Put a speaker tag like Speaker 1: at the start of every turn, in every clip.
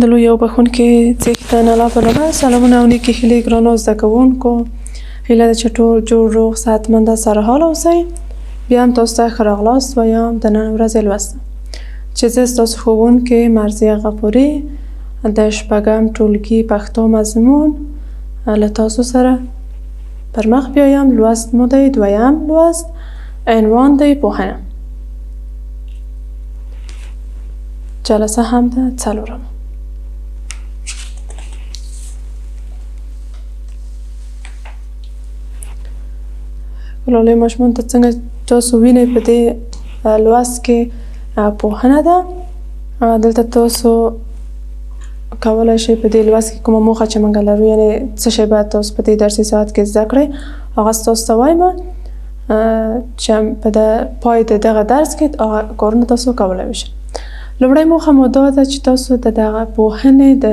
Speaker 1: د لوی او بخښونکي څښتن الله په نامه سلامونه او نیکې هیلې ګرانو زده کوونکو. هیله ده چې ټول جوړ، روغ، صحتمند، سرحال اوسئ. بیا هم تاسو ته ښه راغلاست وایم. د نن ورځې لوست چې زه ستاسو ښوونکې مرضیه غفوري د شپږم ټولګي پښتو مضمون له تاسو سره پر مخ بیایم. لوست مو دی دویم لوست، عنوان دی پوهنه. جلسه هم ده څلورمه. ګلالۍ ماشومان ته څنګه تاسو وینئ، په دې لوست کې پوهنه ده. دلته تاسو کولای شئ په دې لوست کې کومه موخه چې موږ لرو، یعنې څه شی باید تاسو په دې درسي ساعت کې زده کړئ، هغه ستاسو ته وایم چې په د پای د دغه درس کې هغه کارونه تاسو کولای شئ. لومړی موخه مو دا ده چې تاسو د دغه پوهنې د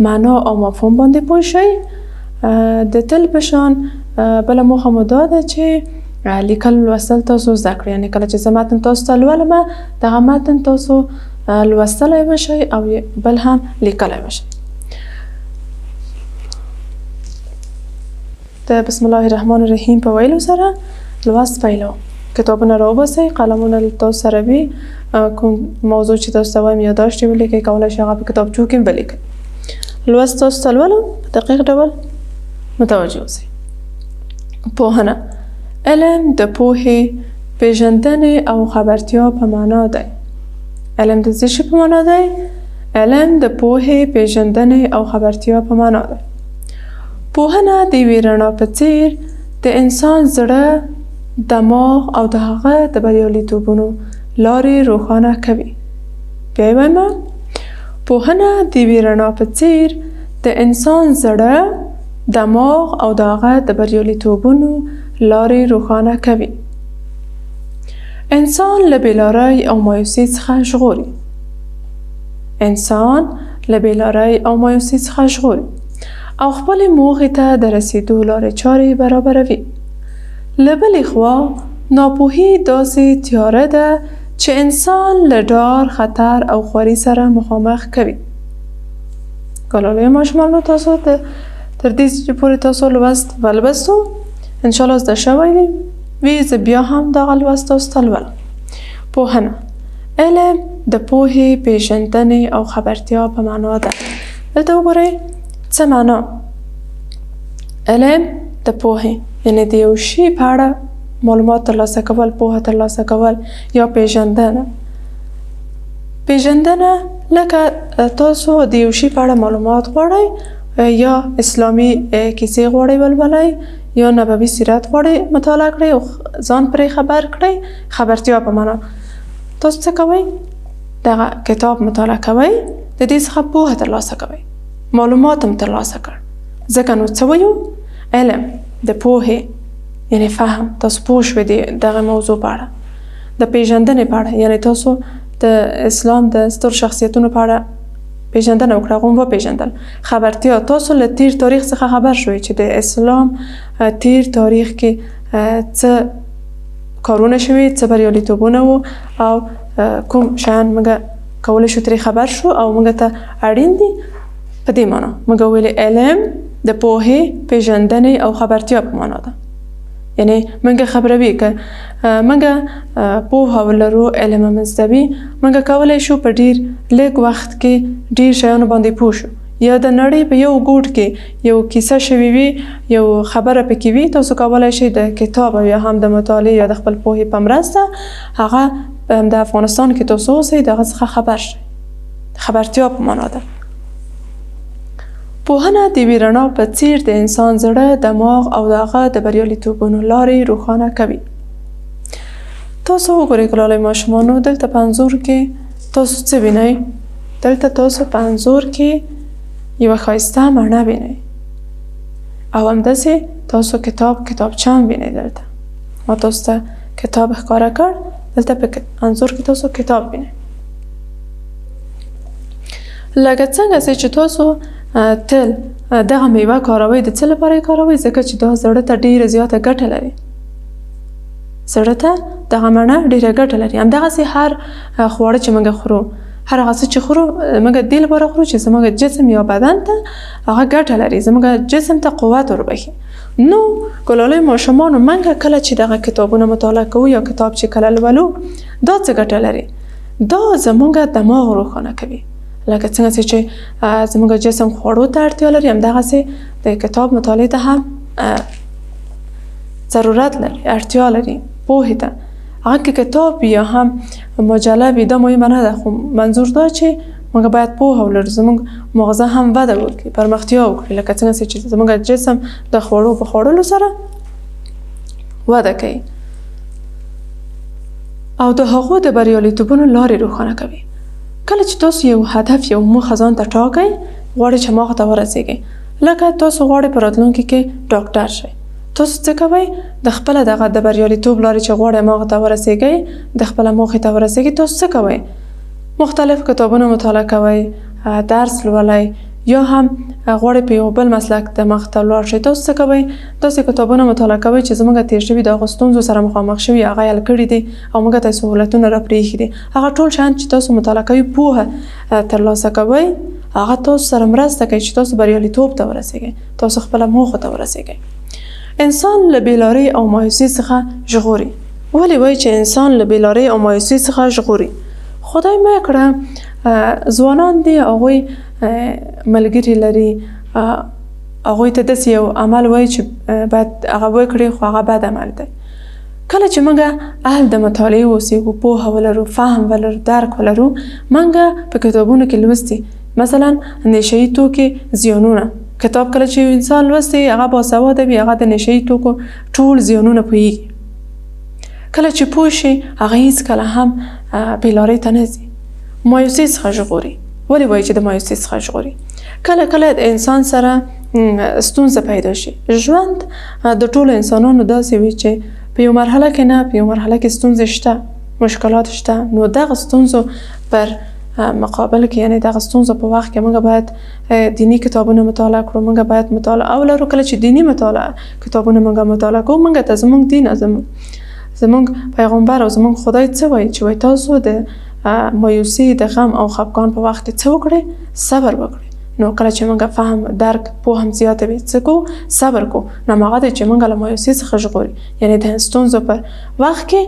Speaker 1: معنا او مفهوم باندې پوه شئ. د تل په شان بله موخه مو دا ده چې لیکل لوستل تاسو زده کړئ، یعنې کله چې زه متن تاسو ته لولم، دغه متن تاسو لوستلی وشئ او بل هم لیکلی وشئ. د بسم الله الرحمن الرحیم په ویلو سره لوست پیلوم. کتابونه راوباسئ، قلمونه له تاسو سره وي، کوم موضوع چې تاسو ته وایم یاداشت یې ولیکئ، کولای شئ هغه په کتابچو کې ولیکئ. لوست تاسو ته لولم، په دقیق ډول متوجه اوسئ. پوهنه، علم د پوهې، پیژندنې او خبرتیا په معنا دی. علم د څه شي په معنا دی؟ علم د پوهې، پیژندنې او خبرتیا په معنا دی. پوهنه د یوې رڼا په څیر د انسان زړه، دماغ او د هغه د بریالیتوبونو لارې روښانه کوي. بیا یې وایم، پوهنه د یوې رڼا په څیر د انسان زړه، دماغ او د هغه د بریالیتوبونو لارې روښانه کوي. انسان له بېلارۍ او مایوسۍ څخه ژغوري. انسان له بېلارۍ او مایوسۍ څخه ژغوري او خپلې موخې ته د رسېدو لارې چارې برابروي. له بلې خوا ناپوهي داسې تیاره ده چې انسان له ډار، خطر او خواري سره مخامخ کوي. ګلالیو ماشومانو، تاسو ته تر دې چې پورې تاسو لوست ولوستو، انشاءالله زده شوی وي. زه بیا هم دغه لوست تاسو ته لولم. پوهنه، علم د پوهې، پیژندنې او خبرتیا په معنا ده. دلته وګورئ څه معنا؟ علم د پوهې، یعنې د یو شي په اړه معلومات ترلاسه کول، پوهه ترلاسه کول یا پیژندنه. پیژندنه لکه تاسو د یو شي په اړه معلومات غواړئ، یا اسلامي کیسې غواړئ ولولئ، یا نبوي سیرت غواړئ مطالعه کړئ او ځان پرې خبر کړئ. خبرتیا په معنا تاسو څه کوئ؟ دغه کتاب مطالعه کوئ، د دې څخه پوهه ترلاسه کوئ، معلومات هم ترلاسه کړ. ځکه نو څه وایو؟ علم د پوهې، یعنې فهم، تاسو پوه شوئ د دغه موضوع په اړه، د پیژندنې په اړه، یعنې تاسو د اسلام د ستر شخصیتونو په اړه پیژندنه وکړه، هغه مو وپیژندل. خبرتیا، تاسو له تیر تاریخ څخه خبر شوئ چې د اسلام تیر تاریخ کې څه کارونه شوي، څه بریالیتوبونه وو او کوم شیان موږ کولی شو ترې خبر شو او موږ ته اړین دي. په دې معنا موږ ویلې علم د پوهې، پیژندنې او خبرتیا په معنا ده، یعنې موږ خبروي. که موږ پوهه ولرو، علم هم زده وي، موږ کولی شو په ډیر لږ وخت کې ډیر شیانو باندې پوه شو. یا د نړۍ په یو ګوټ کې یو کیسه شوې وي، یو خبره پکې وي، تاسو کولی شئ د کتاب او یا هم د مطالعې یا د خپل پوهې په مرسته هغه د افغانستان کې تاسو اوسئ، د هغه څخه خبر شئ. خبرتیا په معنا ده. پوهنه د یوې رڼا په څیر د انسان زړه، دماغ او د هغه د بریالیتوبونو لارې روښانه کوي. تاسو وګورئ ګلالۍ ماشومانو، دلته په انځور کې تاسو څه وینئ؟ دلته تاسو په انځور کې یوه ښایسته مڼه وینئ او همداسې تاسو کتاب، کتابچه هم وینئ. دلته ما تاسو ته کتاب ښکاره کړ، دلته په انځور کې تاسو کتاب وینئ. لکه څنګه چې تاسو تل دغه میوه کاروئ، د څه لپاره یې کاروئ؟ ځکه چې دا زړه ته ډیره زیاته ګټه لري. زړه ته دغه مڼه ډیره ګټه لري. همدغسې هر خواړه چې موږ خورو، هر هغه څه چې خورو موږ د دې لپاره خورو چې زموږ جسم یا بدن ته هغه ګټه لري، زموږ جسم ته قوت وربښي. نو ګلالۍ ماشومانو، موږ کله چې دغه کتابونه مطالعه کوو یا کتاب چې کله لولو، دا څه ګټه لري؟ دا زموږ دماغ روښانه کوي. لکه څنګه چې زموږ جسم خوړو ته اړتیا لري، همدغسې د کتاب مطالعې ته هم ضرورت لري، اړتیا لري پوهې ته. هغه که کتاب وي یا هم مجله وي، دا مهمه نه ده، خو منظور دا چې موږ باید پوهه ولرو، زموږ مغزه هم وده وکړي، پرمختیا وکړي، لکه څنګه چې زموږ جسم د خوړو په خوړلو سره وده کوي. او د هغو د بریالیتوبونو لارې روښانه کوي. کله چې تاسو یو هدف، یو موخه ځان ته ټاکئ، غواړئ چې هماغه ته ورسیږئ، لکه تاسو غواړئ په راتلونکي کې ډاکټر شئ، تاسو څه کوئ؟ د خپله دغه د بریالیتوب لارې چې غواړئ هماغه ته ورسیږئ، د خپله موخې ته ورسیږئ، تاسو څه کوئ؟ مختلف کتابونه مطالعه کوئ، درس لولئ، یا هم غواړئ په یو بل مسلک د مخ ته لاړ شئ، تاسو څه کوئ؟ داسې کتابونه مطالعه کوئ چې زموږ تیر شوي د هغو ستونزو سره مخامخ شوي، هغه حل کړي دي او موږ ته سهولتونه را پرېښي دي. هغه ټول شیان چې تاسو مطالعه کوئ، پوهه ترلاسه کوئ، هغه تاسو سره مرسته کوي چې تاسو بریالیتوب ته ورسیږئ، تاسو خپله موخو ته ورسیږئ. انسان له بېلارۍ او مایوسۍ څخه ژغوري. ولې وایي چې انسان له بېلارۍ او مایوسۍ څخه ژغوري؟ خدای مه کړه ځوانان دي، هغوی ملګري لري، هغوی ته داسې یو عمل وایي چې باید هغه وکړي، خو هغه بد عمل دی. کله چې موږ اهل د مطالعې اوسېږو، پوهه ولرو، فهم ولرو، درک ولرو، موږ په کتابونو کې لوستي مثلا نشه یي توکي زیانونه. کتاب کله چې یو انسان لوستي، هغه باسواده وي، هغه د نشه یي توکو ټول زیانونه پوهېږي. کله چې پوه شي، هغه هیڅکله هم بې لارۍ ته نه ځي. مایوسۍ څخه ژغوري. ولې وایي چې د مایوسۍ څخه ژغوري؟ کله کله د انسان سره ستونزه پیدا شي. ژوند د ټولو انسانانو داسې وي چې په یو مرحله کې نه، په یو مرحله کې ستونزې شته، مشکلات شته. نو دغه ستونزو پر مقابل کې، یعنی دغه ستونزو په وخت کې، موږ باید دیني کتابونه مطالعه کړو، موږ باید مطالعه ولرو. کله چې دیني مطالعه کتابونه موږ مطالعه کوو، موږ ته زموږ دین، زموږ پیغمبر او زموږ خدای څه وایي؟ چې وایي تاسو د مایوسي، د غم او خفګان په وخت کې څه وکړئ؟ صبر وکړئ. نو کله چې موږ فهم، درک، پوهه هم زیاته وي، څه کوو؟ صبر کوو. نو هماغه دی چې موږ له مایوسي څخه ژغوري. یعنی د ستونزو پر وخت کې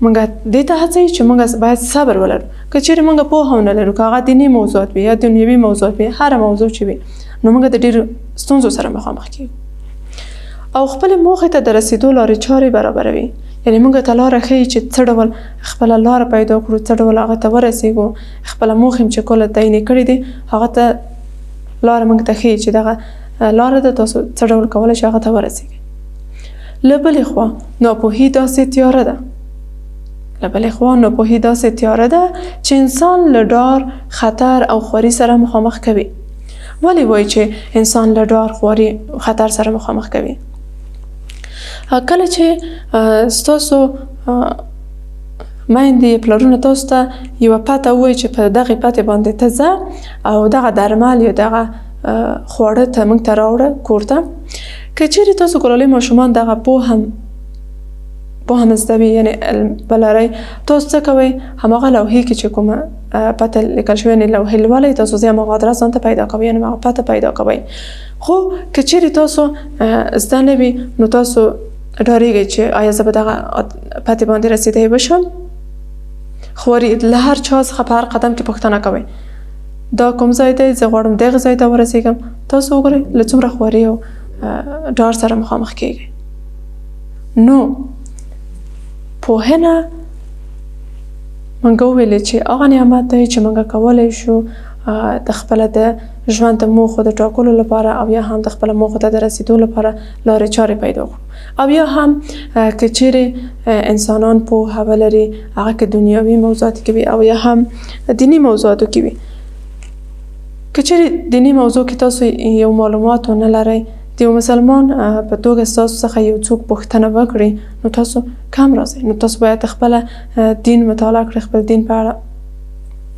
Speaker 1: موږ دې ته هڅوي چې موږ باید صبر ولرو. که چیرې موږ پوهه ونه لرو، که هغه دیني موضوعات وي یا دنیوي موضوعات وي، هره موضوع چې وي، نو موږ د ډېرو ستونزو سره مخامخ کیږو. او خپلې موخې ته د رسېدو لارې چارې برابروي. یعنی موږ ته لاره ښیي چې څه ډول خپله لاره پیدا کړو، څه ډول هغه ته ورسېږو. خپله موخې چې کله تعین کړې دي، هغه ته لاره موږ ته ښیي چې دغه لاره ده، تاسو څه ډول کولی شئ هغه ته ورسېږئ. له بلې خوا ناپوهي داسې تیاره ده، له بلې خوا ناپوهي داسې تیاره ده چې انسان له ډار، خطر او خواري سره مخامخ کوي. ولې وایي چې انسان له ډار، خواري، خطر سره مخامخ کوي؟ کله چې ستاسو میندې، پلرونه تاسو ته یوه پته ووایي چې په دغې پتې باندې ته ځه او دغه درمل یا دغه خواړه ته موږ ته راوړه کور ته، که چیرې تاسو ګلالي ماشومان دغه پوهه هم زده وي، یعنی علم ولرئ، تاسو څه کوئ؟ هماغه لوحې کې چې کومه پته لیکل شوې، یعنی لوحې لولئ، تاسو ځئ هماغه ادرس ځان ته پیدا کوئ، یعنی هماغه پته پیدا کوئ. خو که چیرې تاسو زده نه وي، نو تاسو ډارېږئ چې آیا زه به دغه پتې باندې رسېدی وشم. خواري، له هر چا څخه په هر قدم کې پوښتنه کوئ، دا کوم ځای دی، زه غواړم دغه ځای ته ورسېږم. تاسو وګورئ له څومره خواري او ډار سره مخامخ کیږئ. نو پوهنه موږ وویلې چې هغه نعمت دی چې موږ کولی شو د خپله د ژوند د موخو د ټاکلو لپاره او یا هم د خپل موخو ته د رسیدو لپاره لارې چارې پیدا کړو. او یا هم که چیرې انسانان پوهه ولري، هغه که دنیوي موضوعات کې وي او یا هم دیني موضوعاتو کې وي، که چیرې دیني موضوع کې تاسو یو معلومات ونه لرئ، د یو مسلمان په توګه ستاسو څخه یو څوک پوښتنه وکړي، نو تاسو کم راځئ. نو تاسو باید خپله دین مطالعه کړئ، خپل دین په اړه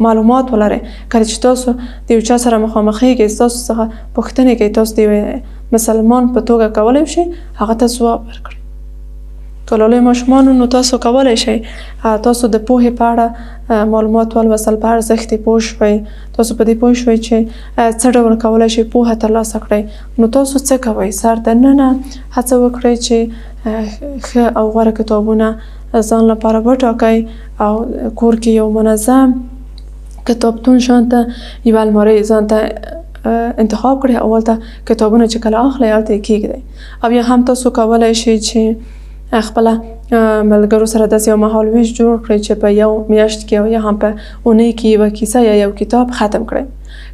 Speaker 1: معلومات ولرئ. کله چې تاسو د یو چا سره مخامخېږئ، ستاسو څخه پوښتنې کوي، تاسو د یو مسلمان په توګه کولی شئ هغه ته ځواب ورکړئ. ګلالۍ ماشومانو نو تاسو کولی شئ تاسو د پوهې په اړه معلومات ولوستل، په ارزښت یې پوه شوئ، تاسو په دې پوه شوئ چې څه ډول کولی شئ پوهه ترلاسه کړئ. نو تاسو څه کوئ؟ سر دننه هڅه وکړئ چې ښه او غوره کتابونه ځان لپاره وټاکئ او کور کې یو منظم کتابتون شانته یوه المارۍ ځان ته انتخاب کړئ او هلته کتابونه چې کله اخلئ هلته یې کېږدئ. او یا هم تاسو کولای شئ چې خپله ملګرو سره داسې یو مهال ویش جوړ کړئ چې په یو میاشت کې او یا هم په اونۍ کې یوه کیسه یا یو کتاب ختم کړئ.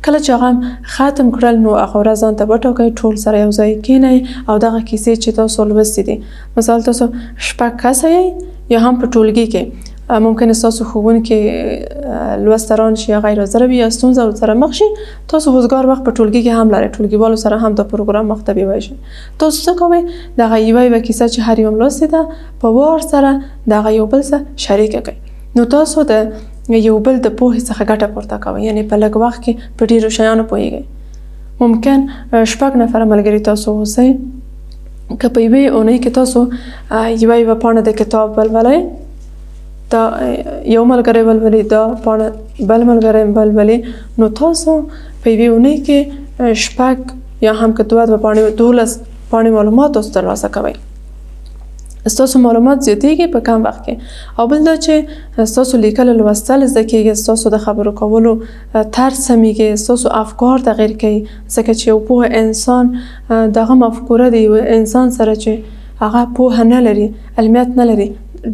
Speaker 1: کله چې هغه ختم کړل نو هغه ورځ ځان ته وټاکئ، ټول سره یو ځای کینئ او دغه کیسې چې تاسو لوستې دي، مثال تاسو شپږ کسه یئ یا هم په ټولګي کې ممکن ستاسو ښوونکي لوست ته رانشي یا غیر حاضره وي یا ستونزه ورسره مخ شي، تاسو وزګار وخت په ټولګي کې هم لرئ، ټولګیوالو سره هم دا پروګرام مخ ته بیوای شئ. تاسو څه کوئ؟ دغه یوه یوه کیسه چې هر یو لوستې ده په وار سره دغه یو بل سره شریکه کړئ. نو تاسو د یو بل د پوهې څخه ګټه پورته کوئ، یعنی په لږ وخت کې په ډیرو شیانو پوهیږئ. ممکن شپږ نفره ملګري تاسو اوسئ، که په یوې اونۍ کې تاسو یوه یوه پاڼه د کتاب ولولئ، دا یو ملګری ولولي، دا پاڼه بل ملګری ولولي، نو تاسو په یوې اونۍ کې شپږ یا هم که دوه دوه پاڼې، 12 پاڼې معلومات تاسو ترلاسه کوئ. ستاسو معلومات زیاتیږي په کم وخت کې. او بل دا چې ستاسو لیکل لوستل زده کیږي، ستاسو د خبرو کولو طرز سمیږي، ستاسو افکار تغیر کوي، ځکه چې یو پوه انسان دغه مفکوره د یو انسان سره چې هغه پوهه نه لري، علمیت نه لري،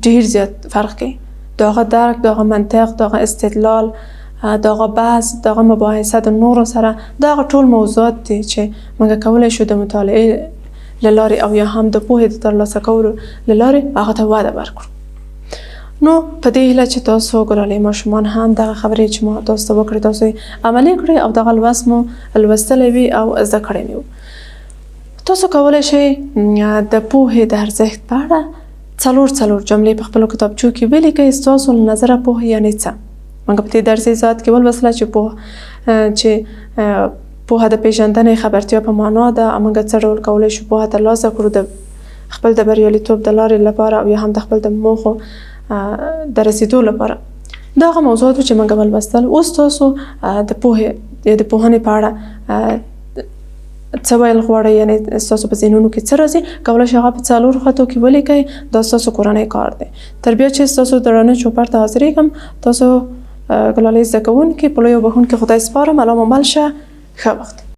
Speaker 1: ډیر زیات فرق کوي. د هغه درک، د هغه منطق، د هغه استدلال، د هغه بحث، د هغه مباحثه د نورو سره، دا هغه ټول موضوعات دي چې موږ کولی شو د مطالعې له لارې او یا هم د پوهې د ترلاسه کولو له لارې هغه ته وده ورکړو. نو په دې هیله چې تاسو ګلالۍ ماشومان هم دغه خبرې چې ما تاسو ته وکړې تاسو یې عملي کړئ او دغه لوست مو لوستلی وي او زده کړی مې وو. تاسو کولی شئ د پوهې د ارزښت په اړه څلور څلور جملې په خپلو کتابچو کې ولیکئ. ستاسو له نظره پوهه یعنې څه؟ موږ په دې درسي ساعت کې ولوستله چې پوه چې پوهه د پیژندنې خبرتیا په معنا ده او موږ څه ډول کولی شو پوهه ترلاسه کړو د خپل د بریالیتوب د لارې لپاره او یا هم د خپل د موخو د رسیدو لپاره. دا هغه موضوعات وو چې موږ ولوستل. اوس تاسو د پوهې یا د پوهنې په اړه څه ویل غواړئ، یعنې ستاسو په ذهنونو کې څه راځي، کولی شئ هغه په څلور خطو کې ولیکئ. دا ستاسو کورنی کار دی. تر بیا چې ستاسو د رڼې چوپړ ته حاضرېږم، تاسو ګلالۍ زده کوونکي په لوی او بښونکي خدای سپارم. الله مو مل شه. ښه وخت.